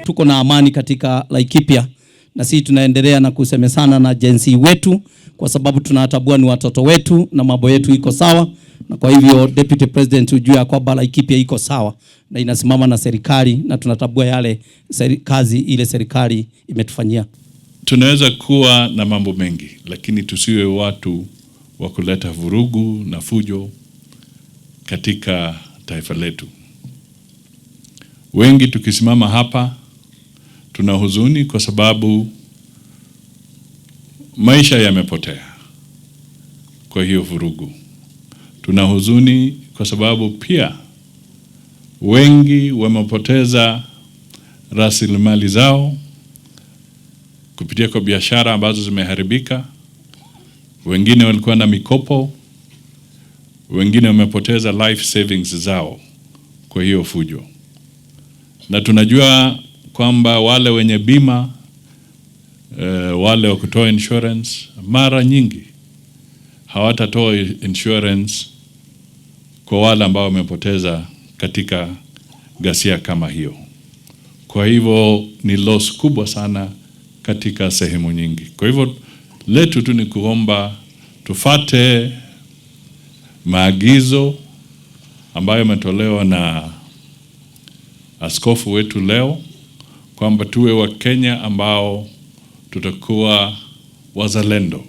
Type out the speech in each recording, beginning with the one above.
Tuko na amani katika Laikipia na sisi tunaendelea na kusemesana na Gen Z wetu kwa sababu tunatambua ni watoto wetu na mambo yetu iko sawa, na kwa hivyo Deputy President, ujue ya kwamba Laikipia iko sawa na inasimama na serikali na tunatambua yale kazi ile serikali imetufanyia. Tunaweza kuwa na mambo mengi, lakini tusiwe watu wa kuleta vurugu na fujo katika taifa letu. Wengi tukisimama hapa tuna huzuni kwa sababu maisha yamepotea kwa hiyo vurugu. Tuna huzuni kwa sababu pia wengi wamepoteza rasilimali zao kupitia kwa biashara ambazo zimeharibika. Wengine walikuwa na mikopo, wengine wamepoteza life savings zao kwa hiyo fujo. Na tunajua kwamba wale wenye bima, wale wa kutoa insurance mara nyingi hawatatoa insurance kwa wale ambao wamepoteza katika ghasia kama hiyo. Kwa hivyo ni loss kubwa sana katika sehemu nyingi. Kwa hivyo letu tu ni kuomba tufate maagizo ambayo yametolewa na askofu wetu leo kwamba tuwe Wakenya ambao tutakuwa wazalendo,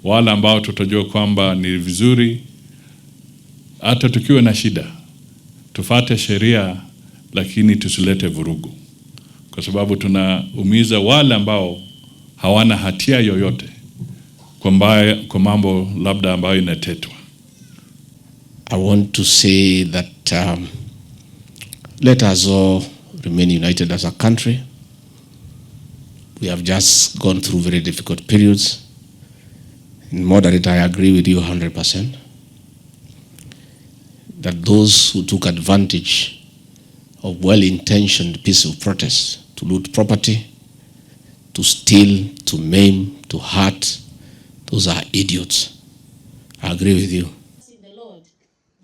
wale ambao tutajua kwamba ni vizuri hata tukiwa na shida tufate sheria, lakini tusilete vurugu, kwa sababu tunaumiza wale ambao hawana hatia yoyote kwa mambo labda ambayo inatetwa. I want to say that let us all remain united as a country. We have just gone through very difficult periods. In moderate, I agree with you 100% that those who took advantage of well-intentioned peaceful protests to loot property, to steal, to maim, to hurt, those are idiots. I agree with you.